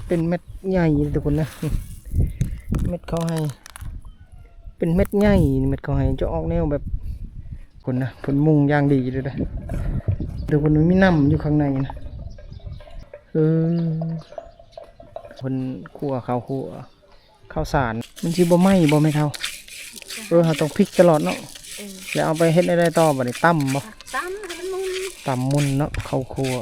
ເປັນເມັດໃຫຍ່ທຸກຄົນນະ ເມັດເຂົ້າໄຮ່ ເປັນເມັດໃຫຍ່ ເມັດເຂົ້າໄຮ່ຈະອອກແນວແບບ ຄົນນະ ເພິ່ນມຸງຢ່າງດີເລີຍເດ້ ທຸກຄົນ ມັນມີນ້ຳຢູ່ຂ້າງໃນນະ ເອີ ເພິ່ນຂົ້ວເຂົ້າ ຂົ້ວ ເຂົ້າສານ ມັນຊິບໍ່ໄໝ້ບໍ່ແມ່ເຖົ້າ? ເອີ ເຮົາຕ້ອງພິກຕະຫຼອດເນາະ ເອີ ແລ້ວເອົາໄປເຮັດແນວໃດຕໍ່ບັດນີ້? ຕຳບໍ່? ຕຳໃຫ້ມັນໝຸ່ນ ຕຳໝຸ່ນເນາະ ເຂົ້າຂົ້ວ.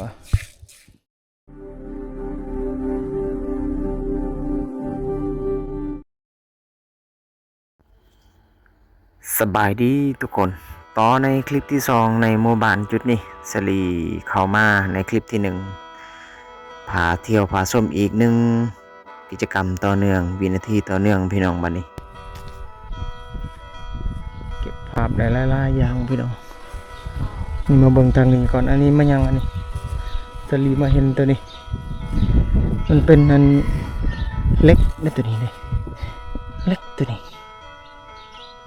ສະບາຍດີທຸກຄົນ ຕໍ່ໃນຄລິບທີສອງໃນໝູ່ບ້ານຈຸດນີ້ ສາລີເຂົ້າມາໃນຄລິບທີໜຶ່ງ ພາທ່ຽວພາຊົມອີກໜຶ່ງ ກິດຈະກຳຕໍ່ເນື່ອງ ວິນາທີຕໍ່ເນື່ອງພີ່ນ້ອງ ບັດນີ້ເກັບພາບໄດ້ຫຼາຍໆຢ່າງພີ່ນ້ອງ. ນີ້ມາເບິ່ງທາງນີ້ກ່ອນ ອັນນີ້ມາຫຍັງ ອັນນີ້ ສາລີມາເຫັນໂຕນີ້ ມັນເປັນອັນເຫຼັກເດ້ ໂຕນີ້ເດ້ ເຫຼັກໂຕນີ້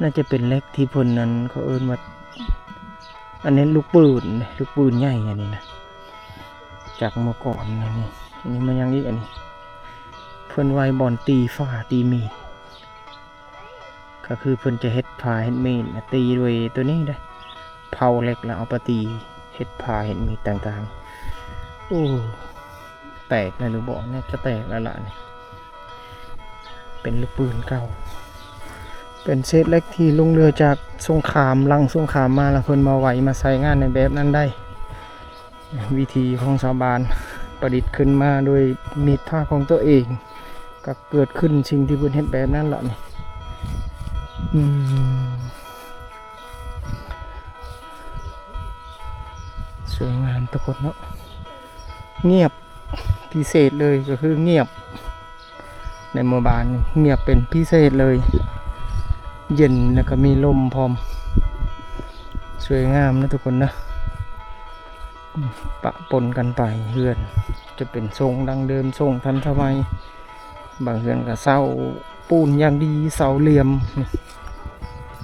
ໜ້າຈະເປັນເຫຼັກທີ່ເພິ່ນ ອັນ ເຂົາເອີ້ນວ່າ ອັນນີ້ລູກປືນ ລູກປືນໃຫຍ່ ອັນນີ້ນະ ຈາກເມື່ອກ່ອນ ອັນນີ້ ອັນນີ້ມາຫຍັງອີກ ອັນນີ້ ເພິ່ນໄວ້ບ່ອນຕີຝາຕີມີດ ກໍຄືເພິ່ນຈະເຮັດຝາເຮັດມີດນະ ຕີດ້ວຍໂຕນີ້ເດ້ ເຜົາເຫຼັກແລ້ວເອົາໄປຕີເຮັດຝາເຮັດມີດຕ່າງໆ. ໂອ້ ແຕກແລ້ວຫຼືບໍ່? ໜ້າຈະແຕກແລ້ວລະນີ້ ເປັນລູກປືນເກົ່າ ເປັນເສດເຫຼັກທີ່ຫຼົງເຫຼືອຈາກສົງຄາມ ຫຼັງສົງຄາມມາ ແລ້ວເພິ່ນມາໄວ້ມາໃຊ້ງານໃນແບບນັ້ນໄດ້. ວິທີຂອງຊາວບ້ານປະດິດຂຶ້ນມາໂດຍມີດພາຂອງຕົວເອງ ກໍເກີດຂຶ້ນສິ່ງທີ່ເພິ່ນເຮັດແບບນັ້ນລະນີ້. ອືມ ສວຍງາມທຸກຄົນເນາະ ງຽບພິເສດເລີຍ ກໍຄືງຽບ ໃນໝູ່ບ້ານນີ້ງຽບເປັນພິເສດເລີຍ ເຢັນ ແລ້ວກໍມີລົມພ້ອມ ສວຍງາມນະທຸກຄົນນະ. ປະປົນກັນໄປ ເຮືອນຈະເປັນຊົງດັ້ງເດີມ ຊົງທັນສະໄໝ ບາງເຮືອນກໍເສົາປູນຢ່າງດີ ເສົາຫຼ່ຽມ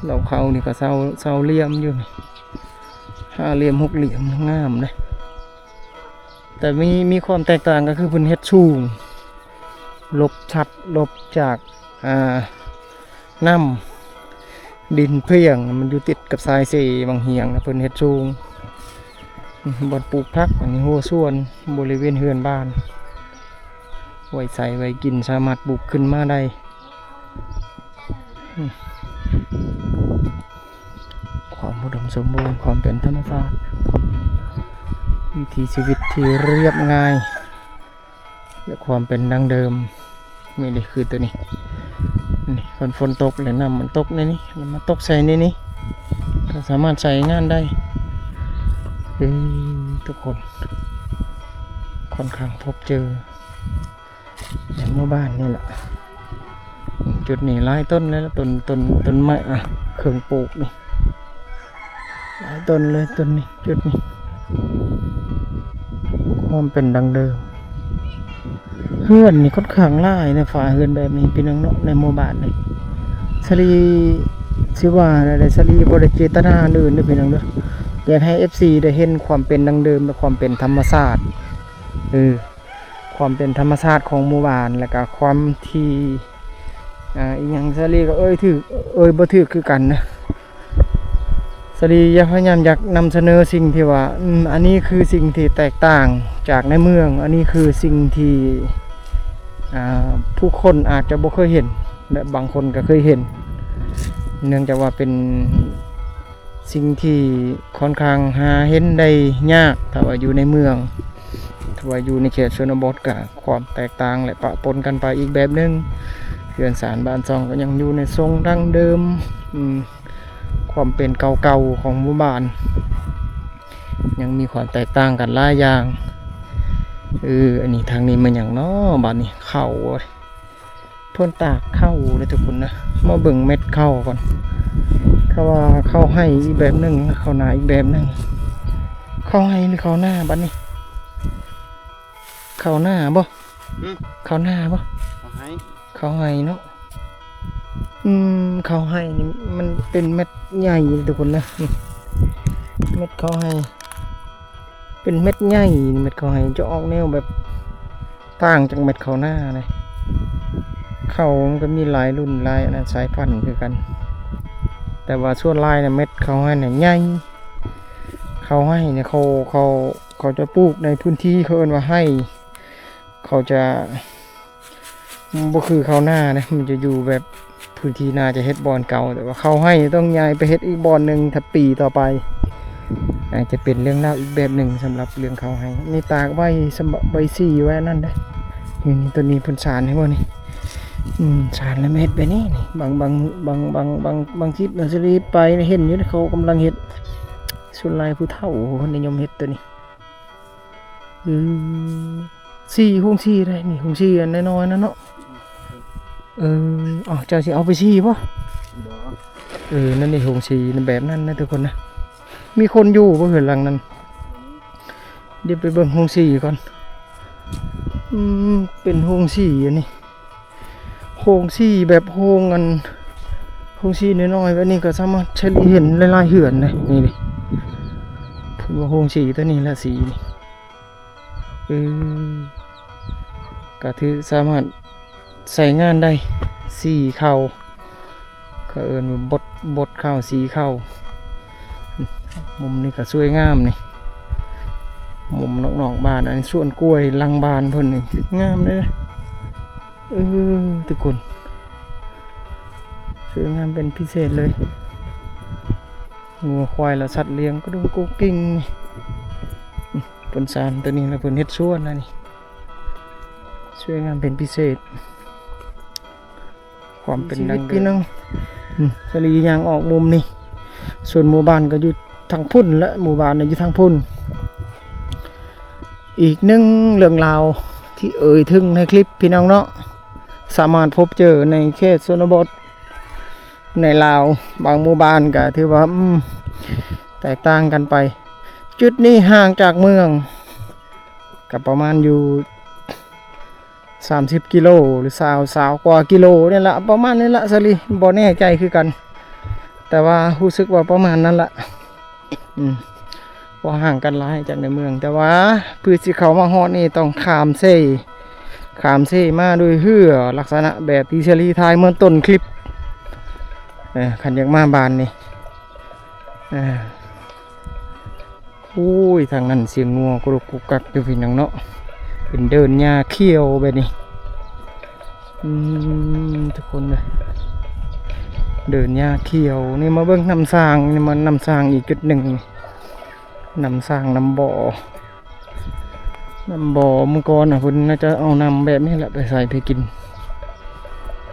ເສົາເຂົານີ້ກໍເສົາ ເສົາຫຼ່ຽມຢູ່ ຫ້າຫຼ່ຽມ ຫົກຫຼ່ຽມ ງາມເດ້. ແຕ່ມີ ມີຄວາມແຕກຕ່າງກໍຄືເພິ່ນເຮັດສູງ ຫຼົບຊັດ ຫຼົບຈາກ ອ່າ ນ້ຳ ດິນເພຍງ ມັນຢູ່ຕິດກັບຊາຍເຊວັງຫຽງນະ ເພິ່ນເຮັດສູງ ບ່ອນປູກຜັກ ອັນນີ້ຮົ້ວສວນ ບໍລິເວນເຮືອນບ້ານ ໄວ້ໃຊ້ໄວ້ກິນ ສາມາດປູກຂຶ້ນມາໄດ້. ອືມ ຄວາມອຸດົມສົມບູນ ຄວາມເປັນທຳມະຊາດ ວິຖີຊີວິດທີ່ລຽບງ່າຍ ແລະ ຄວາມເປັນດັ້ງເດີມ. ນີ້ເດ້ ຄືໂຕນີ້ ນີ້ ຄັນຝົນຕົກແລ້ວ ນ້ຳມັນຕົກໃນນີ້ ແລ້ວມາຕົກໃສ່ໃນນີ້ ກໍສາມາດໃຊ້ງານໄດ້. ເອີ ທຸກຄົນ ຄ່ອນຂ້າງພົບເຈີ ໃນໝູ່ບ້ານນີ້ລະ ຈຸດນີ້ຫຼາຍຕົ້ນເລີຍລະ ຕົ້ນ ຕົ້ນ ຕົ້ນໄມ້ ອ່າ ເຄື່ອງປູກນີ້ ຫຼາຍຕົ້ນເລີຍ ຕົ້ນນີ້ ຈຸດນີ້ ຄວາມເປັນດັ້ງເດີມ ເຮືອນນີ້ຄ່ອນຂ້າງຫຼາຍນະ ຝາເຮືອນແບບນີ້ພີ່ນ້ອງເນາະ ໃນໝູ່ບ້ານນີ້. ສາລີຊິວ່າແນວໃດ ສາລີບໍ່ໄດ້ເຈດຕະນາອັນອື່ນເດີ້ພີ່ນ້ອງເດີ້ ຢາກໃຫ້ເອັຟຊີໄດ້ເຫັນຄວາມເປັນດັ້ງເດີມ ແລະ ຄວາມເປັນທຳມະຊາດ ເອີ ຄວາມເປັນທຳມະຊາດຂອງໝູ່ບ້ານ ແລ້ວກະຄວາມທີ່ ອ່າ ອີຫຍັງ ສາລີກໍເອີ່ຍຖືກ ເອີ່ຍບໍ່ຖືກຄືກັນນະ. ສາລີຢາກ ພະຍາຍາມຢາກນຳສະເໜີສິ່ງທີ່ວ່າ ອືມ ອັນນີ້ຄືສິ່ງທີ່ແຕກຕ່າງຈາກໃນເມືອງ ອັນນີ້ຄືສິ່ງທີ່ ອ່າ ຜູ້ຄົນອາດຈະບໍ່ເຄີຍເຫັນ ແລະ ບາງຄົນກໍເຄີຍເຫັນ ເນື່ອງຈາກວ່າເປັນ ສິ່ງທີ່ຄ່ອນຂ້າງຫາເຫັນໄດ້ຍາກ ຖ້າວ່າຢູ່ໃນເມືອງ ຖ້າວ່າຢູ່ໃນເຂດຊົນນະບົດ ກະຄວາມແຕກຕ່າງ ແລະ ປະປົນກັນໄປອີກແບບໜຶ່ງ. ເຮືອນຊານບ້ານຊ່ອງກໍຍັງຢູ່ໃນຊົງດັ້ງເດີມ ອືມ ຄວາມເປັນເກົ່າໆຂອງໝູ່ບ້ານ ຍັງມີຄວາມແຕກຕ່າງກັນຫຼາຍຢ່າງ. ເອີ ອັນນີ້ທາງນີ້ແມ່ນຫຍັງເນາະ ບາດນີ້ ເຂົ້າ ເພິ່ນຕາກເຂົ້າເດ້ທຸກຄົນນະ ມາເບິ່ງເມັດເຂົ້າກ່ອນ ເຂົາວ່າເຂົ້າໄຮ່ອີກແບບໜຶ່ງ ເຂົ້ານາອີກແບບໜຶ່ງ ເຂົ້າໄຮ່ ຫຼື ເຂົ້ານາບັດນີ້ ເຂົ້ານາບໍ່? ຫືມ? ເຂົ້ານາບໍ່? ເຂົ້າໄຮ່ ເຂົ້າໄຮ່ເນາະ ອືມ ເຂົ້າໄຮ່ນີ້ມັນເປັນເມັດໃຫຍ່ເດ້ທຸກຄົນນະ ເມັດເຂົ້າໄຮ່ ເປັນເມັດໃຫຍ່ ເມັດເຂົ້າໄຮ່ຈະອອກແນວແບບ ຕ່າງຈາກເມັດເຂົ້ານາເດ້. ເຂົ້າມັນກໍມີຫຼາຍລຸ້ນຫຼາຍອັນນັ້ນ ສາຍພັນຄືກັນ, ແຕ່ວ່າສ່ວນຫຼາຍນະ ເມັດເຂົ້າໄຮ່ນະໃຫຍ່. ເຂົ້າໄຮ່ນີ້ ເຂົາ ເຂົາ ເຂົາຈະປູກໃນພື້ນທີ່ ເຂົາເອີ້ນວ່າໄຮ່. ເຂົາຈະ ບໍ່ຄືເຂົ້ານາເດ້, ມັນຈະຢູ່ແບບພື້ນທີ່ນາຈະເຮັດບ່ອນເກົ່າ, ແຕ່ວ່າເຂົ້າໄຮ່ຕ້ອງຍ້າຍໄປເຮັດອີກບ່ອນໜຶ່ງ ຖ້າປີຕໍ່ໄປ. ອາດຈະເປັນເລື່ອງລາວອີກແບບໜຶ່ງສຳລັບເລື່ອງເຂົ້າໄຮ່. ນີ້ຕາກໄວ້ ສຳ ໄວ້ສີໄວ້ອັນນັ້ນເດ້. ນີ້ ນີ້ ຕົວນີ້ເພິ່ນສານໃຫ້ບໍ່ນີ້? ອືມ ສານແລ້ວມາເຮັດແບບນີ້ນີ້. ບາງ ບາງ ບາງ ບາງ ບາງ ບາງຄລິບນະ ສະລີໄປເຫັນຢູ່ ເຂົາກຳລັງເຮັດ. ສ່ວນຫຼາຍຜູ້ເຖົ້າເພິ່ນນິຍົມເຮັດຕົວນີ້. ອືມ ສີ ໂຮງສີໄດ໋ນີ້ ໂຮງສີອັນນ້ອຍໆນັ້ນເນາະ. ເອີ ເອົາ ເຈົ້າຊິເອົາໄປສີບໍ່? ບໍ່. ເອີ ນັ້ນນີ້ໂຮງສີແບບນັ້ນນະທຸກຄົນນະ. ມີຄົນຢູ່ບໍ່ເຮືອນຫຼັງນັ້ນ? ດຽວໄປເບິ່ງໂຮງສີກ່ອນ. ອືມ ເປັນໂຮງສີອັນນີ້. ໂຮງສີແບບໂຮງອັນ ໂຮງສີນ້ອຍໆແບບນີ້ກໍສາມາດສະລີເຫັນຫຼາຍໆເຮືອນເດ້. ນີ້ເດ້ ເພິ່ນວ່າໂຮງສີຕົວນີ້ລະສີນີ້. ເອີ ກໍຖືສາມາດໃຊ້ງານໄດ້ ສີເຂົ້າ ເຂົາເອີ້ນວ່າບົດ ບົດເຂົ້າ ສີເຂົ້າ. ມຸມນີ້ກໍສວຍງາມນີ້ ມຸມນອກໆບ້ານ. ອັນນີ້ສວນກ້ວຍຫຼັງບ້ານເພິ່ນນີ້ ງາມເດ້. ເອີ ທຸກຄົນ ສວຍງາມເປັນພິເສດເລີຍ. ງົວຄວາຍແລະສັດລ້ຽງກະດຸງກຸກກິ່ງ. ເພິ່ນສານຕົວນີ້ແລ້ວເພິ່ນເຮັດສວນແລ້ວນີ້ ສວຍງາມເປັນພິເສດ. ຄວາມເປັນດັງເດີມ ຊີວິດພີ່ນ້ອງ. ອືມ ສາລີຍ່າງອອກມຸມນີ້ ສ່ວນໝູ່ບ້ານກໍຢູ່ທາງພຸ້ນ ແລະໝູ່ບ້ານຢູ່ທາງພຸ້ນ. ອີກໜຶ່ງເລື່ອງລາວທີ່ເອີ່ຍເຖິງໃນຄລິບພີ່ນ້ອງເນາະ ສາມາດພົບເຈີໃນເຂດຊົນນະບົດໃນລາວ ບາງໝູ່ບ້ານກໍຖືວ່າ ອືມ ແຕກຕ່າງກັນໄປ. ຈຸດນີ້ຫ່າງຈາກເມືອງກໍປະມານຢູ່ ສາມສິບກິໂລ ຫຼື ຊາວ ຊາວກວ່າກິໂລນີ້ລະ ປະມານນີ້ລະ ສາລີບໍ່ແນ່ໃຈຄືກັນ ແຕ່ວ່າຮູ້ສຶກວ່າປະມານນັ້ນລະ. ອືມ ບໍ່ຫ່າງກັນຫຼາຍຈາກໃນເມືອງ ແຕ່ວ່າເພື່ອຊິເຂົ້າມາຮອດນີ້ຕ້ອງຂ້າມເຊ ຂ້າມເຊມາໂດຍເຮືອ ລັກສະນະແບບທີ່ສາລີຖ່າຍເມື່ອຕົ້ນຄລິບ. ເອີ ຄັນຢາກມາບ້ານນີ້ ເອີ ໂອ້ຍ ທາງນັ້ນສຽງງົວກຸກກຸກກັກຢູ່ພີ່ນ້ອງເນາະ ເປັນເດີ່ນຫຍ້າຂຽວແບບນີ້. ອືມ ທຸກຄົນເອີຍ ເດີ່ນຫຍ້າຂຽວນີ້. ມາເບິ່ງນ້ຳສ້າງນີ້ ມັນນ້ຳສ້າງອີກຈຸດໜຶ່ງ ນ້ຳສ້າງນ້ຳບໍ່ ນ້ຳບໍ່. ເມື່ອກ່ອນນະ ເພິ່ນໜ້າຈະເອົານ້ຳແບບນີ້ແຫຼະໄປໃສ່ໄປກິນ.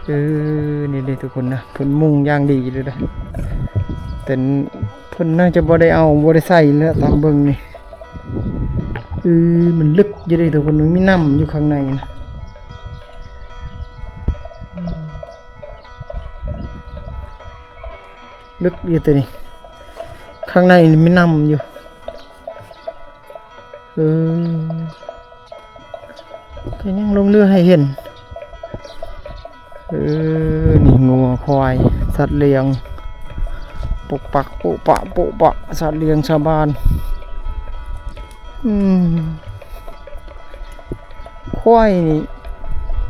ເອີ ນີ້ເດ້ທຸກຄົນນະ ເພິ່ນມຸງຢ່າງດີເລີຍນະ ແຕ່ເພິ່ນໜ້າຈະບໍ່ໄດ້ເອົາ ບໍ່ໄດ້ໃສ່ແລ້ວຕາມເບິ່ງນີ້. ເອີ ມັນເລິກຢູ່ເດ້ທຸກຄົນ ມັນມີນ້ຳຢູ່ຂ້າງໃນນະ. ເລິກຢູ່ຕົວນີ້ ຂ້າງໃນນີ້ມີນ້ຳຢູ່. ເອີ ກໍຍັງລົງເຫຼືອໃຫ້ເຫັນ. ເອີ ນີ້ງົວຄວາຍ ສັດລ້ຽງ ປຸກປັກປຸປະປຸປະ ສັດລ້ຽງຊາວບ້ານ. ອືມ ຄວາຍນີ້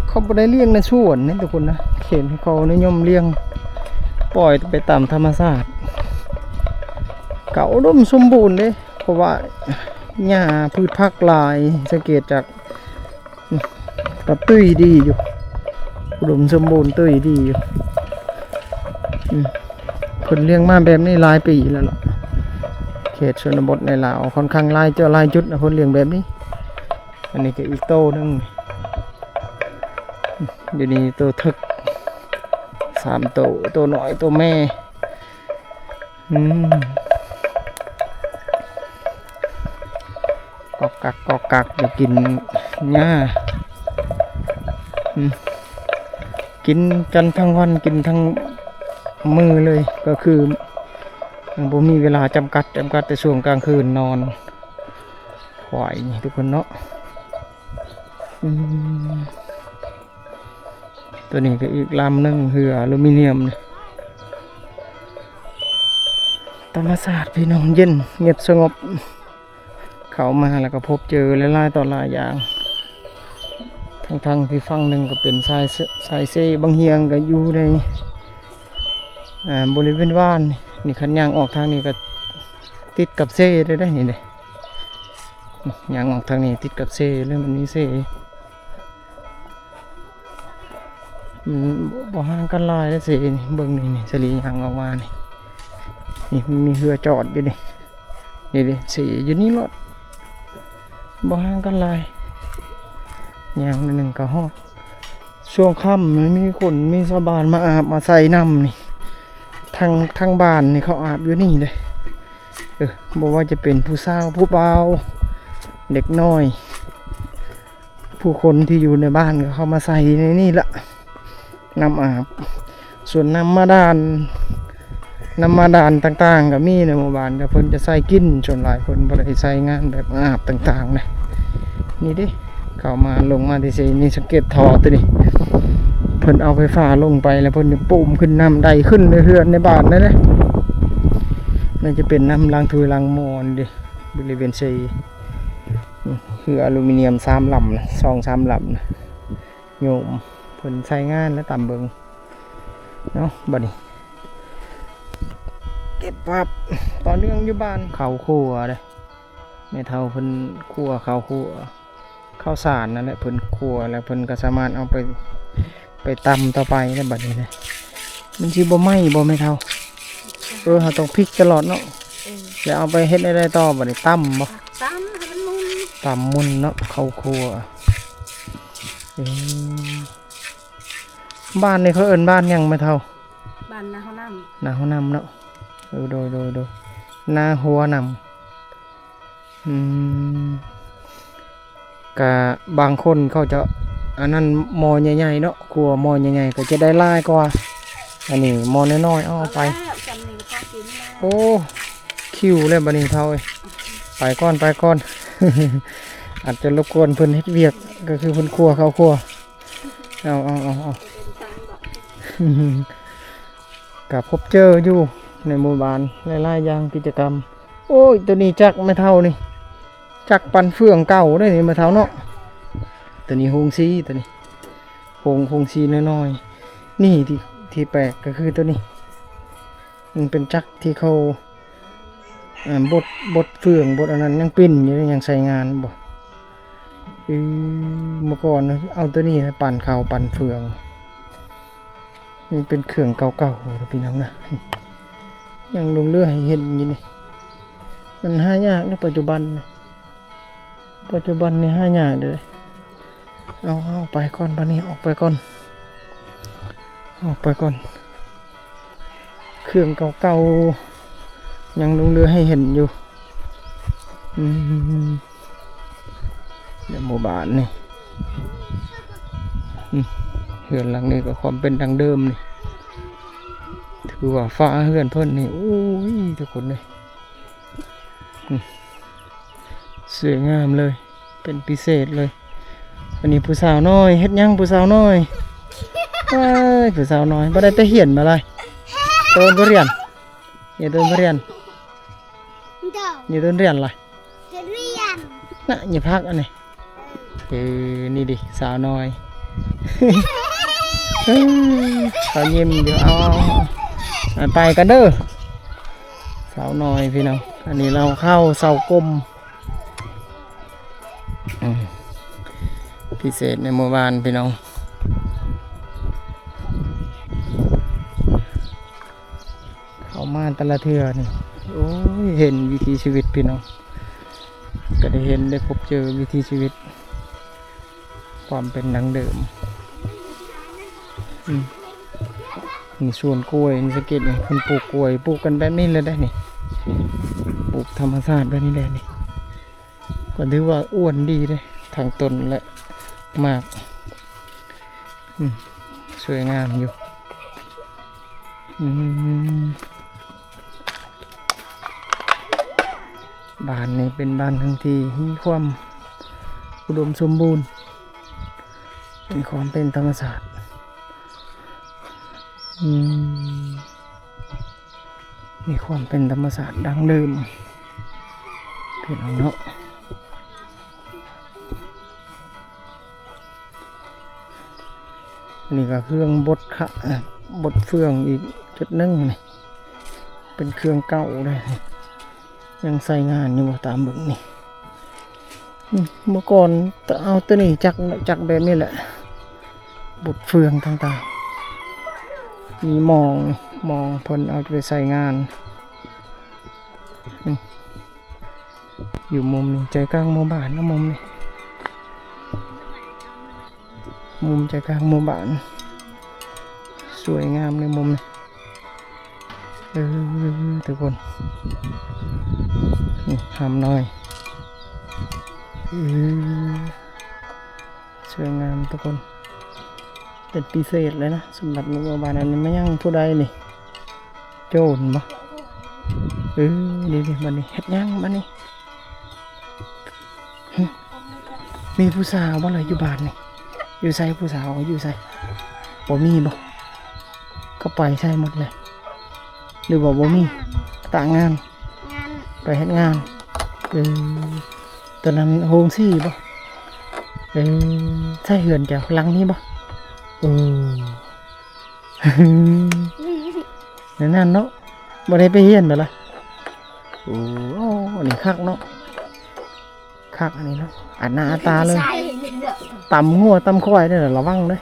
ເຂົາບໍ່ໄດ້ລ້ຽງໃນສວນເດ້ທຸກຄົນນະ ເຂດທີ່ເຂົານິຍົມລ້ຽງ ປ່ອຍໄປຕາມທຳມະຊາດ ກໍອຸດົມສົມບູນເດ້ ເພາະວ່າຫຍ້າພືດຜັກຫຼາຍ ສັງເກດຈາກ ກໍຕຸ້ຍດີຢູ່ ອຸດົມສົມບູນ ຕຸ້ຍດີຢູ່. ອືມ ເພິ່ນລ້ຽງມາແບບນີ້ຫຼາຍປີແລ້ວລະ ເຂດຊົນນະບົດໃນລາວ ຂ້ອນຂ້າງຫຼາຍເຈົ້າຫຼາຍຈຸດນະ ເພິ່ນລ້ຽງແບບນີ້. ອັນນີ້ກໍອີກໂຕໜຶ່ງ ຢູ່ນີ້ໂຕເຖິກສາມໂຕ ໂຕນ້ອຍ ໂຕແມ່. ອືມ ກອກກັກກອກກັກ ໄດ້ກິນຫຍ້າ. ອືມ ກິນກັນທັງວັນ ກິນທັງມື້ເລີຍ ກໍຄືບໍ່ມີເວລາຈຳກັດ ຈຳກັດແຕ່ຊ່ວງກາງຄືນນອນ. ຄວາຍນີ້ທຸກຄົນເນາະ. ອືມ ຕົວນີ້ກໍອີກລຳໜຶ່ງ ເຮືອອາລູມີນຽມນີ້. ທຳມະຊາດພີ່ນ້ອງ ເຢັນ ງຽບສະຫງົບ ເຂົ້າມາແລ້ວກໍພົບເຈີຫຼາຍໆຕໍ່ຫຼາຍຢ່າງ. ທາງທີ່ຝັ່ງໜຶ່ງກໍເປັນຊາຍເຊ ຊາຍເຊ ບາງຮຽງກໍຢູ່ໃນ ອ່າ ບໍລິເວນບ້ານນີ້. ຄັນຍ່າງອອກທາງນີ້ກໍຕິດກັບເຊເລີຍເດ້ ນີ້ເດ້ ຍ່າງອອກທາງນີ້ຕິດກັບເຊເລີຍ ມັນມີເຊ ມັນບໍ່ ບໍ່ຫ່າງກັນຫຼາຍເດ້ເຊນີ້. ເບິ່ງນີ້ ນີ້ ສາລີຍ່າງອອກມານີ້ ນີ້ ມັນມີເຮືອຈອດຢູ່ນີ້ ນີ້ເດ້ ເຊຢູ່ນີ້ໂລດ ບໍ່ຫ່າງກັນຫຼາຍ ຍ່າງໜ້ອຍໜຶ່ງກໍຮອດ. ຊ່ວງຄ່ຳມັນມີຄົນ ມີຊາວບ້ານມາອາບມາໃສ່ນ້ຳນີ້ ທັງ ທັງບ້ານນີ້ເຂົາອາບຢູ່ນີ້ເດ້. ເອີ ບໍ່ວ່າຈະເປັນຜູ້ສາວຜູ້ບ່າວ ເດັກນ້ອຍ ຜູ້ຄົນທີ່ຢູ່ໃນບ້ານກໍເຂົ້າມາໃສ່ໃນນີ້ລະ ນ້ຳອາບ. ສ່ວນນ້ຳບາດານ ນ້ຳບາດານຕ່າງໆກໍມີໃນໝູ່ບ້ານ ແຕ່ເພິ່ນຈະໃສ່ກິນ ສ່ວນຫຼາຍເພິ່ນບໍ່ໄດ້ໃຊ້ງານແບບອາບຕ່າງໆນະ. ນີ້ເດ້ ເຂົ້າມາ ລົງມາທີ່ເຊ ນີ້ ສັງເກດທໍ່ຕົວນີ້ ເພິ່ນເອົາໄຟຟ້າລົງໄປ ແລ້ວເພິ່ນຈະປູມຂຶ້ນ ນ້ຳໄດ້ຂຶ້ນໃນເຮືອນໃນບ້ານນັ້ນເດ້. ໜ້າຈະເປັນນ້ຳລ້າງຖ້ວຍລ້າງໝໍ້ນີ້ເດ້ ບໍລິເວນເຊ. ເຮືອອາລູມີນຽມສາມລຳນະ ສອງສາມລຳນະ ໂຍມເພິ່ນໃຊ້ງານແລ້ວ ຕາມເບິ່ງເນາະ. ບັດນີ້ເກັບພາບຕໍ່ເນື່ອງຢູ່ບ້ານ ເຂົ້າຄົ່ວເດ້ ແມ່ເຖົ້າເພິ່ນຄົ່ວເຂົ້າ ຄົ່ວເຂົ້າສານນັ້ນແຫຼະ ເພິ່ນຄົ່ວແລ້ວເພິ່ນກໍສາມາດເອົາໄປ ໄປຕຳຕໍ່ໄປແລ້ວບັດນີ້ເດ້. ມັນຊິບໍ່ໄໝ້ບໍ່ແມ່ເຖົ້າ? ເອີ ເຮົາຕ້ອງພິກຕະຫຼອດເນາະ. ເອີ ແລ້ວເອົາໄປເຮັດແນວໃດຕໍ່ບັດນີ້? ຕຳບໍ່? ຕຳໃຫ້ມັນໝຸ່ນ ຕຳໝຸ່ນເນາະ ເຂົ້າຄົ່ວ. ເອີ ບ້ານນີ້ເຂົາເອີ້ນບ້ານຫຍັງແມ່ເຖົ້າ? ບ້ານນາຫົວນ້ຳ ນາຫົວນ້ຳເນາະ. ເອີ ໂດຍ ໂດຍ ໂດຍ ນາຫົວນ້ຳ. ອືມ ກະບາງຄົນເຂົາຈະ ອັນນັ້ນໝໍ້ໃຫຍ່ໆເນາະ ຄົ່ວໝໍ້ໃຫຍ່ໆກໍຈະໄດ້ຫຼາຍກວ່າ ອັນນີ້ໝໍ້ນ້ອຍໆ ເອົາໄປ. ໂອ້ ຫິວແລ້ວບັດນີ້ເຖົ້າເອີຍ. ໄປກ່ອນ ໄປກ່ອນ ອາດຈະລົບກວນເພິ່ນເຮັດວຽກ ກໍຄືເພິ່ນຄົ່ວເຂົ້າຄົ່ວ. ເອົາ ເອົາ ເອົາ ເອົາ ກໍພົບເຈີຢູ່ໃນໝູ່ບ້ານຫຼາຍໆຢ່າງ ກິດຈະກຳ. ໂອ້ຍ ໂຕນີ້ຈັກແມ່ເຖົ້ານີ້ ຈັກປັ່ນເຟືອງເກົ່າເດ້ນີ້ແມ່ເຖົ້າເນາະ. ໂຕນີ້ໂຮງສີ ໂຕນີ້ໂຮງ ໂຮງສີນ້ອຍໆ. ນີ້ທີ່ ທີ່ແປກກໍຄືໂຕນີ້ ມັນເປັນຈັກທີ່ເຂົາ ອ່າ ບົດ ບົດເຟືອງ ບົດອັນນັ້ນຍັງປິ່ນຢູ່ເດ້ ຍັງໃຊ້ງານບໍ່. ອື ເມື່ອກ່ອນເອົາໂຕນີ້ປັ່ນເຂົ້າປັ່ນເຟືອງ. ມັນເປັນເຄື່ອງເກົ່າໆ ພີ່ນ້ອງນະ ຍັງຫຼົງເຫຼືອໃຫ້ເຫັນຢູ່ນີ້. ມັນຫາຍາກໃນປັດຈຸບັນນີ້ ປັດຈຸບັນນີ້ຫາຍາກເດີ. ເອົາ ເອົາໄປກ່ອນ ບາດນີ້ອອກໄປກ່ອນ ອອກໄປກ່ອນ. ເຄື່ອງເກົ່າໆ ຍັງຫຼົງເຫຼືອໃຫ້ເຫັນຢູ່. ອືມ ໃນໝູ່ບ້ານນີ້ ອືມ ເຮືອນຫຼັງນີ້ກໍຄວາມເປັນດັ້ງເດີມນີ້ ຖືວ່າຝາເຮືອນເພິ່ນນີ້ ໂອ້ຍ ທຸກຄົນເອີຍ ອືມ ສວຍງາມເລີຍ ເປັນພິເສດເລີຍ. ອັນນີ້ຜູ້ສາວນ້ອຍ ເຮັດຫຍັງຜູ້ສາວນ້ອຍ? ເອີຍ ຜູ້ສາວນ້ອຍ ບໍ່ໄດ້ໄປຮຽນມາລະ? ເຕີນໄປຮຽນ ນີ້ເຕີນໄປຮຽນ ນີ້ເຕີນຮຽນລະ? ນະ ນີ້ພັກອັນນີ້. ເອີ ນີ້ດິ ສາວນ້ອຍ ເຂົາຍິ້ມຢູ່. ເອົາ ເອົາ ໄປກັນເດີ ສາວນ້ອຍພີ່ນ້ອງ. ອັນນີ້ເລົ່າເຂົ້າເຊົາກົມ ອືມ ພິເສດໃນໝູ່ບ້ານພີ່ນ້ອງ. ເຂົ້າມາແຕ່ລະເທື່ອນີ້ ໂອ້ຍ ເຫັນວິຖີຊີວິດພີ່ນ້ອງ ກໍໄດ້ເຫັນໄດ້ພົບເຈີວິຖີຊີວິດ ຄວາມເປັນດັ້ງເດີມ. ອືມ ມີສວນກ້ວຍ ນີ້ ສັງເກດນີ້ ເພິ່ນປູກກ້ວຍ ປູກກັນແບບນີ້ເລີຍເດ້ນີ້ ປູກທຳມະຊາດແບບນີ້ແຫຼະນີ້. ກໍຖືວ່າອ້ວນດີເດ້ ທັງຕົ້ນ ແລະ ໝາກ ອືມ ສວຍງາມຢູ່. ອືມ ບ້ານນີ້ເປັນບ້ານໜຶ່ງທີ່ມີຄວາມອຸດົມສົມບູນ ມີຄວາມເປັນທຳມະຊາດ. ອືມ ມີຄວາມເປັນທຳມະຊາດດັ້ງເດີມ ພີ່ນ້ອງເນາະ. ນີ້ກໍເຄື່ອງບົດຂະ ບົດເຟືອງອີກຈຸດໜຶ່ງນີ້ ເປັນເຄື່ອງເກົ່າເດ້ ຍັງໃຊ້ງານຢູ່ບໍ່ ຕາມເບິ່ງນີ້. ອືມ ເມື່ອກ່ອນເອົາໂຕນີ້ຈັກ ຈັກແບບນີ້ແຫຼະ ບົດເຟືອງຕ່າງໆ ມີໝອງ ໝອງເພິ່ນເອົາໄປໃຊ້ງານ. ອືມ ຢູ່ມຸມນີ້ ໃຈກາງໝູ່ບ້ານເນາະ ມຸມນີ້ ມຸມໃຈກາງໝູ່ບ້ານ ສວຍງາມໃນມຸມນີ້. ເອີ ທຸກຄົນ ນີ້ ຫຳນ້ອຍ ເອີ ສວຍງາມທຸກຄົນ ເປັນພິເສດເລີຍນະ ສຳລັບໃນໝູ່ບ້ານ. ອັນນີ້ມາຍັງຜູ້ໃດນີ້? ໂຈນບໍ່? ເອີ ນີ້ໆ ບັດນີ້ເຮັດຫຍັງບັດນີ້? ຫຶ ມີຜູ້ສາວບໍ່ລະຢູ່ບ້ານນີ້? ຢູ່ໃສຜູ້ສາວ? ຢູ່ໃສ? ບໍ່ມີບໍ່? ເຂົາໄປໃສໝົດແລ້ວ ຫຼືວ່າບໍ່ມີ? ຕາງງານ ງານ ໄປເຮັດງານ. ເອີ ຕອນນັ້ນໂຮງສີບໍ່? ເອີ ໃສ່ເຮືອນເຈົ້າຫຼັງນີ້ບໍ່? ເອີ ແນວນັ້ນເນາະ ບໍ່ໄດ້ໄປຮຽນບໍ່ລະ? ໂອ້ ອັນນີ້ຄັກເນາະ ຄັກອັນນີ້ເນາະ ອັດໜ້າອັດຕາເລີຍ. ຕຳງົວຕຳຄວາຍເດີ ລະວັງເດີ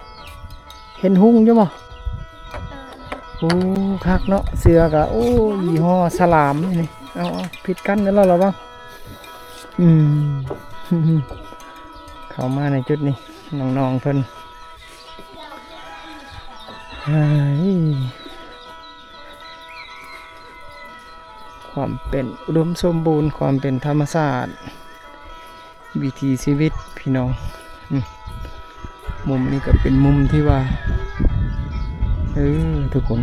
ເຫັນຮຸ່ງຢູ່ບໍ່? ໂອ້ ຄັກເນາະ ເສື້ອກະ ໂອ້ ຍີ່ຫໍ້ສະຫຼາມນີ້. ເອົາໆ ຜິດກັນເດີ ລະວັງ. ອືມ ເຂົ້າມາໃນຈຸດນີ້ ນ້ອງໆເພິ່ນ ເຮີ້ຍ ຄວາມເປັນອຸດົມສົມບູນ ຄວາມເປັນທຳມະຊາດ ວິຖີຊີວິດພີ່ນ້ອງ. ອືມ ມຸມນີ້ກໍເປັນມຸມທີ່ວ່າ ເອີ ທຸກຄົນ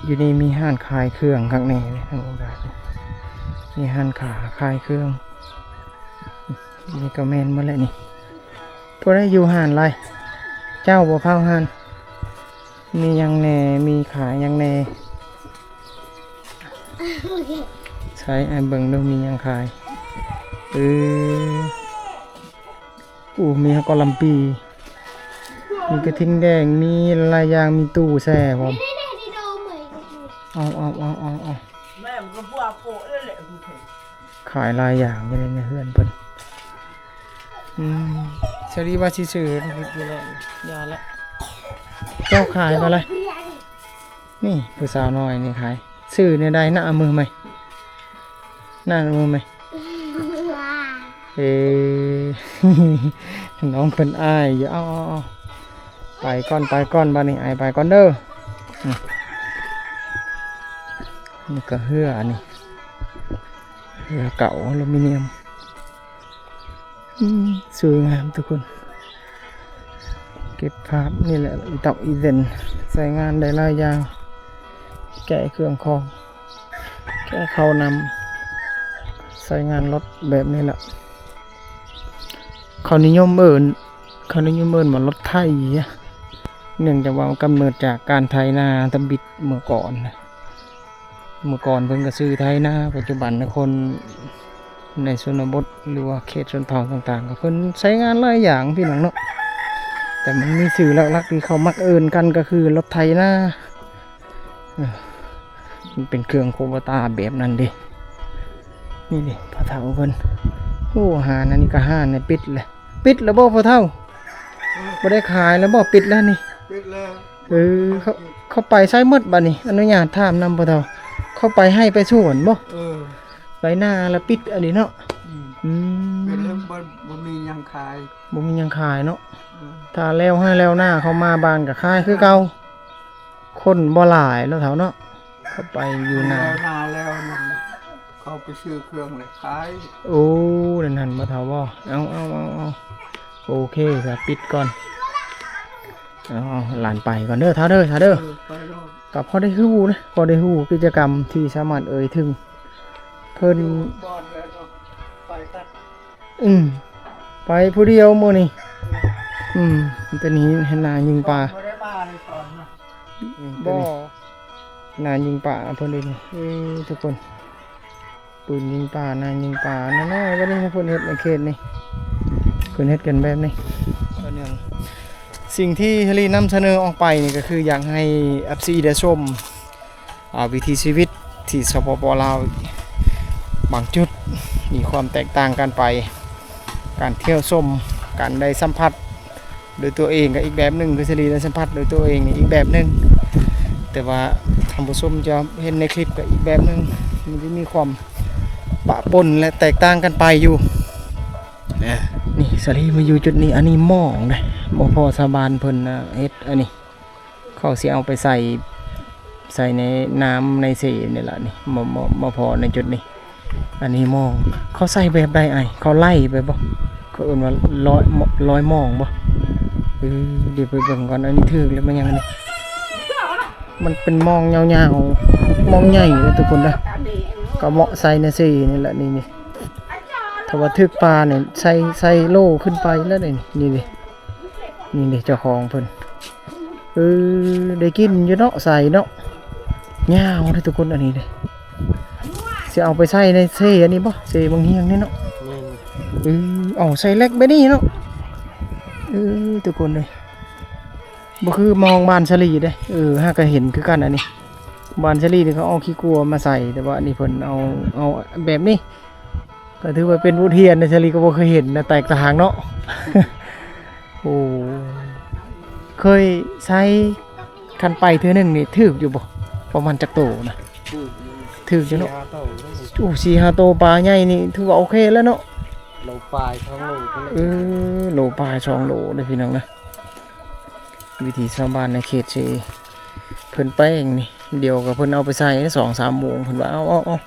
ຢູ່ນີ້ມີຮ້ານຂາຍເຄື່ອງຄັກແນ່ເດ້ ມີຮ້ານຂາ ຂາຍເຄື່ອງ. ນີ້ກໍແມ່ນໝົດແຫຼະນີ້. ຜູ້ໃດຢູ່ຮ້ານຫຼາຍ? ເຈົ້າບໍ່ເຝົ້າຮ້ານ? ມີຫຍັງແດ່? ມີຂາຍຫຍັງແດ່? ໃສ ໃຫ້ເບິ່ງດູ ມີຫຍັງຂາຍ? ເອີ ໂອ້ ມີຮອດກະຫຼ່ຳປີ ມີກະທິງແດງ ມີຫຼາຍຢ່າງ ມີຕູ້ແຊ່ພ້ອມ. ເອົາໆໆໆໆ ຂາຍຫຼາຍຢ່າງຢູ່ໃນເຮືອນເພິ່ນ. ອືມ ສາລີວ່າຊິຊື້ຢູ່ແລ້ວ ຢ່າລະ. ເຈົ້າຂາຍບໍ່ລະ? ນີ້ຜູ້ສາວນ້ອຍນີ້ຂາຍ. ຊື້ແນວໃດນະ? ເອົາມືໃໝ່ ນະ ເອົາມືໃໝ່. ເອີ ນ້ອງເພິ່ນອາຍຢູ່. ເອົາໆໆ ໄປກ່ອນ ໄປກ່ອນ ບາດນີ້ ອາຍໄປກ່ອນເດີ. ອືມ ນີ້ກໍເຮືອ ອັນນີ້ເຮືອເກົ່າອາລູມີນຽມ. ອືມ ສວຍງາມທຸກຄົນ ເກັບພາບ. ນີ້ແຫຼະອີຕອກອີເຊັນ ໃຊ້ງານໄດ້ຫຼາຍຢ່າງ ແກະເຄື່ອງຂອງ ແກະເຂົ້ານ້ຳ ໃຊ້ງານລົດແບບນີ້ແຫຼະ. ເຂົານິຍົມເອີ້ນ ເຂົານິຍົມເອີ້ນວ່າລົດໄຖ ເນື່ອງຈາກວ່າກຳເນີດຈາກການໄຖນາທຳອິດເມື່ອກ່ອນ. ເມື່ອກ່ອນເພິ່ນກໍຊື້ໄຖນາ ປັດຈຸບັນຄົນໃນຊົນນະບົດ ຫຼືວ່າເຂດຊົນເຜົ່າຕ່າງໆ ກໍເພິ່ນໃຊ້ງານຫຼາຍຢ່າງພີ່ນ້ອງເນາະ. ແຕ່ມັນມີຊື່ຫຼັກໆທີ່ເຂົາມັກເອີ້ນກັນກໍຄືລົດໄຖນາ. ເອີ ມັນເປັນເຄື່ອງໂຄບາຕາແບບນັ້ນເດ້. ນີ້ເດ້ພໍ່ເຖົ້າເພິ່ນ. ໂອ້ ຮ້ານອັນນີ້ກໍຮ້ານນີ້ປິດແລ້ວ. ປິດແລ້ວບໍ່ພໍ່ເຖົ້າ? ບໍ່ໄດ້ຂາຍແລ້ວບໍ່? ປິດແລ້ວນີ້? ປິດແລ້ວ. ເອີ ເຂົາ ເຂົາໄປໃສໝົດບັດນີ້? ອະນຸຍາດຖາມນຳພໍ່ເຖົ້າ. ເຂົາໄປໄຮ່ໄປສວນບໍ່? ເອີ ໄປນາລະປິດອັນນີ້ເນາະ. ອືມ ອືມ ປິດແລ້ວ ບໍ່ ບໍ່ມີຫຍັງຂາຍ ບໍ່ມີຫຍັງຂາຍເນາະ. ເອີ ຖ້າແລ້ວໄຮ່ແລ້ວນາເຂົາມາບ້ານກໍຂາຍຄືເກົ່າ. ຄົນບໍ່ຫຼາຍເນາະເຖົ້າເນາະ. ເຂົາໄປຢູ່ນາ ແລ້ວນາແລ້ວນັ້ນ ເຂົາໄປຊື້ເຄື່ອງແລ້ວຂາຍ. ໂອ້ ນັ້ນຫັ້ນບໍ່ເຖົ້າບໍ່? ເອົາ ເອົາ ເອົາ ເອົາ ໂອເຄ ສະ ປິດກ່ອນ. ເອົາ ເອົາ ຫຼານໄປກ່ອນເດີເຖົ້າເດີ ເຖົ້າເດີ. ເອີ ໄປໂລດ. ກໍພໍໄດ້ຮູ້ນະ ພໍໄດ້ຮູ້ກິດຈະກຳທີ່ສາມາດເອີ່ຍເຖິງເພິ່ນ. ຢູ່ກ່ອນແລ້ວເນາະ ໄປກັນ. ອືມ ໄປຜູ້ດຽວມື້ນີ້. ອືມ ຕອນນີ້ເຫັນໜ້າຍິງປາ ບໍ່ໄດ້ມາເລີຍຕອນນະ. ອືມ ບໍ່ ໜ້າຍິງປາເພິ່ນເດ້ນີ້. ເອີ ທຸກຄົນ ປືນຍິງປາ ໜ້າຍິງປານ້ອຍໆ ບັດນີ້ເພິ່ນເຮັດໃນເຂດນີ້ ເພິ່ນເຮັດກັນແບບນີ້ຕໍ່ເນື່ອງ. ສິ່ງທີ່ສາລີນຳສະເໜີອອກໄປນີ້ ກໍຄືຢາກໃຫ້ເອັຟຊີໄດ້ຊົມ ອ່າ ວິຖີຊີວິດທີ່ ສປປ ລາວ ບາງຈຸດມີຄວາມແຕກຕ່າງກັນໄປ. ການທ່ຽວຊົມ ການໄດ້ສຳຜັດໂດຍຕົວເອງກໍອີກແບບໜຶ່ງ, ຄືສາລີໄດ້ສຳຜັດໂດຍຕົວເອງນີ້ອີກແບບໜຶ່ງ. ແຕ່ວ່າທ່ານຜູ້ຊົມຈະເຫັນໃນຄລິບກໍອີກແບບໜຶ່ງ, ມັນຈະມີຄວາມປະປົນ ແລະ ແຕກຕ່າງກັນໄປຢູ່. ນີ້ສາລີມາຢູ່ຈຸດນີ້, ອັນນີ້ໝອງເດ້, ບໍ່ພໍຊາວບ້ານເພິ່ນນະເຮັດອັນນີ້. ເຂົາຊິເອົາໄປໃສ່ ໃສ່ໃນນ້ຳໃນເຊນີ້ລະນີ້ ມາ ມາ ມາພໍໃນຈຸດນີ້. ອັນນີ້ໝອງ ເຂົາໃສ່ແບບໃດອ້າຍ? ເຂົາໄລ່ໄປບໍ່? ເຂົາເອີ້ນວ່າລອຍ ລອຍໝອງບໍ່? ເອີ ດຽວໄປເບິ່ງກ່ອນ. ອັນນີ້ຖືກແລ້ວ ແມ່ນຫຍັງອັນນີ້? ມັນເປັນໝອງຍາວໆ ໝອງໃຫຍ່ເດ້ທຸກຄົນເດີ. ກໍເໝາະໃສ່ໃນເຊນີ້ລະ ນີ້ ນີ້. ຖ້າວ່າຖືກປານີ້ ໃສ່ ໃສ່ໂລຂຶ້ນໄປແລ້ວນີ້ ນີ້ເດ້. ນີ້ເດ້ເຈົ້າຂອງເພິ່ນ. ເອີ ໄດ້ກິນຢູ່ເນາະ ໃສ່ເນາະ. ຍາວເດ້ທຸກຄົນ ອັນນີ້ເດ້. ຊິເອົາໄປໃສ່ໃນເຊອັນນີ້ບໍ່? ເຊບັງຮຽງນີ້ເນາະ. ແມ່ນ. ເອີ ເອົາໃສ່ເລັກແບບນີ້ເນາະ. ເອີ ທຸກຄົນເອີຍ ບໍ່ຄືໝອງບ້ານສາລີເດ້. ເອີ ຫາກະເຫັນຄືກັນອັນນີ້. ບ້ານສາລີນີ້ເຂົາເອົາຂີ້ກົວມາໃສ່, ແຕ່ວ່າອັນນີ້ເພິ່ນເອົາ ເອົາແບບນີ້. ກໍຖືວ່າເປັນບົດຮຽນນະ, ສາລີກໍບໍ່ເຄີຍເຫັນນະ, ແຕກຕ່າງເນາະ. ໂອ້ ເຄີຍໃສ່ ຄັນໄປເທື່ອໜຶ່ງນີ້ຖືກຢູ່ບໍ່? ປະມານຈັກໂຕນະ? ຖືກຢູ່ ຖືກຢູ່ເນາະ. ສີ່ຫ້າໂຕ. ໂອ້ ສີ່ຫ້າໂຕ ປາໃຫຍ່ນີ້ຖືວ່າໂອເຄແລ້ວເນາະ. ໂລປາຍ ສອງໂລ. ເອີ ໂລປາຍ ສອງໂລເດ້ພີ່ນ້ອງນະ. ວິຖີຊາວບ້ານໃນເຂດເຊ ເພິ່ນແປງນີ້ ດຽວກໍເພິ່ນເອົາໄປໃສ່ ສອງສາມໂມງ ເພິ່ນວ່າ. ເອົາ ເອົາ ເອົາ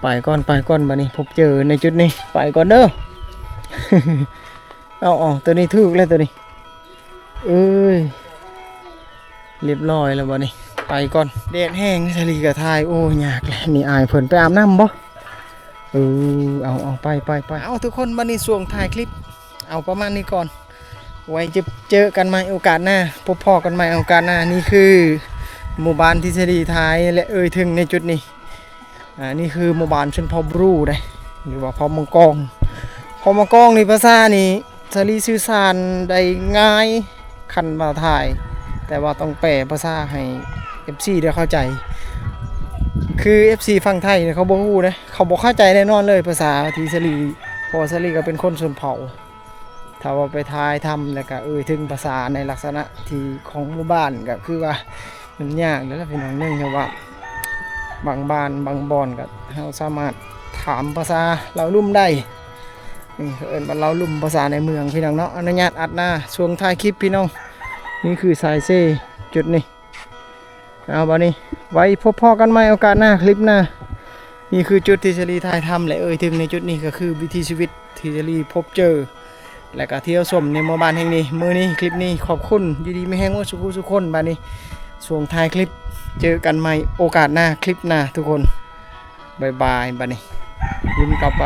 ໄປກ່ອນ ໄປກ່ອນ ບາດນີ້ພົບເຈີໃນຈຸດນີ້ ໄປກ່ອນເດີ. ເອົາ ເອົາ ໂຕນີ້ຖືກແລ້ວ ໂຕນີ້. ເອີຍ ລຽບຮ້ອຍແລ້ວບາດນີ້ ໄປກ່ອນ. ແດດແຮງ ສາລີກໍຖ່າຍ ໂອ້ ຍາກແຫຼະ. ນີ້ອ້າຍເພິ່ນໄປອາບນ້ຳບໍ່? ເອີ ເອົາ ເອົາ ໄປ ໄປ ໄປ. ເອົາ ທຸກຄົນ ບາດນີ້ຊ່ວງທ້າຍຄລິບ ເອົາປະມານນີ້ກ່ອນ. ໄວ້ຈະເຈີກັນໃໝ່ໂອກາດໜ້າ, ພົບພໍ້ກັນໃໝ່ໂອກາດໜ້າ. ນີ້ຄືໝູ່ບ້ານທີ່ສາລີຖ່າຍ ແລະ ເອີ່ຍເຖິງໃນຈຸດນີ້. ອ່າ ນີ້ຄືໝູ່ບ້ານຊົນເຜົ່າບຣູເດ້ ຫຼືວ່າເຜົ່າມັງກອງ. ເຜົ່າມັງກອງນີ້ ພາສານີ້ສາລີສື່ສານໄດ້ງ່າຍ, ຄັນວ່າຖ່າຍ ແຕ່ວ່າຕ້ອງແປພາສາໃຫ້ເອັຟຊີໄດ້ເຂົ້າໃຈ. ຄືເອັຟຊີຝັ່ງໄທນີ້ເຂົາບໍ່ຮູ້ເດ້, ເຂົາບໍ່ເຂົ້າໃຈແນ່ນອນເລີຍພາສາທີ່ສາລີ, ເພາະວ່າສາລີກໍເປັນຄົນຊົນເຜົ່າ. ຖ້າວ່າໄປຖ່າຍທຳ ແລ້ວກະເອີ່ຍເຖິງພາສາໃນລັກສະນະທີ່ຂອງໝູ່ບ້ານ ກະຄືວ່າມັນຍາກແລ້ວລະພີ່ນ້ອງ. ເນື່ອງຈາກວ່າບາງບ້ານບາງບ່ອນ ກະເຮົາສາມາດຖາມພາສາລາວລຸ່ມໄດ້. ເອີ້ນວ່າລາວລຸ່ມ ພາສາໃນເມືອງພີ່ນ້ອງເນາະ. ອະນຸຍາດອັດໜ້າຊ່ວງທ້າຍຄລິບພີ່ນ້ອງ. ນີ້ຄືສາຍເຊ ຈຸດນີ້. ເອົາ ບາດນີ້ໄວ້ພົບພໍ້ກັນໃໝ່ໂອກາດໜ້າ ຄລິບໜ້າ. ນີ້ຄືຈຸດທີ່ສາລີຖ່າຍທຳ ແລະ ເອີ່ຍເຖິງໃນຈຸດນີ້ ກໍຄືວິຖີຊີວິດທີ່ສາລີພົບເຈີ ແລະ ກະທ່ຽວຊົມໃນໝູ່ບ້ານແຫ່ງນີ້. ມື້ນີ້ຄລິບນີ້ຂອບຄຸນ, ຢູ່ດີມີແຮງໝົດສູ່ຜູ້ສູ່ຄົນ. ບາດນີ້ຊ່ວງທ້າຍຄລິບ ເຈີກັນໃໝ່ໂອກາດໜ້າ ຄລິບໜ້າທຸກຄົນ. ບາຍບາຍ. ບາດນີ້ບິນກັບໄປ.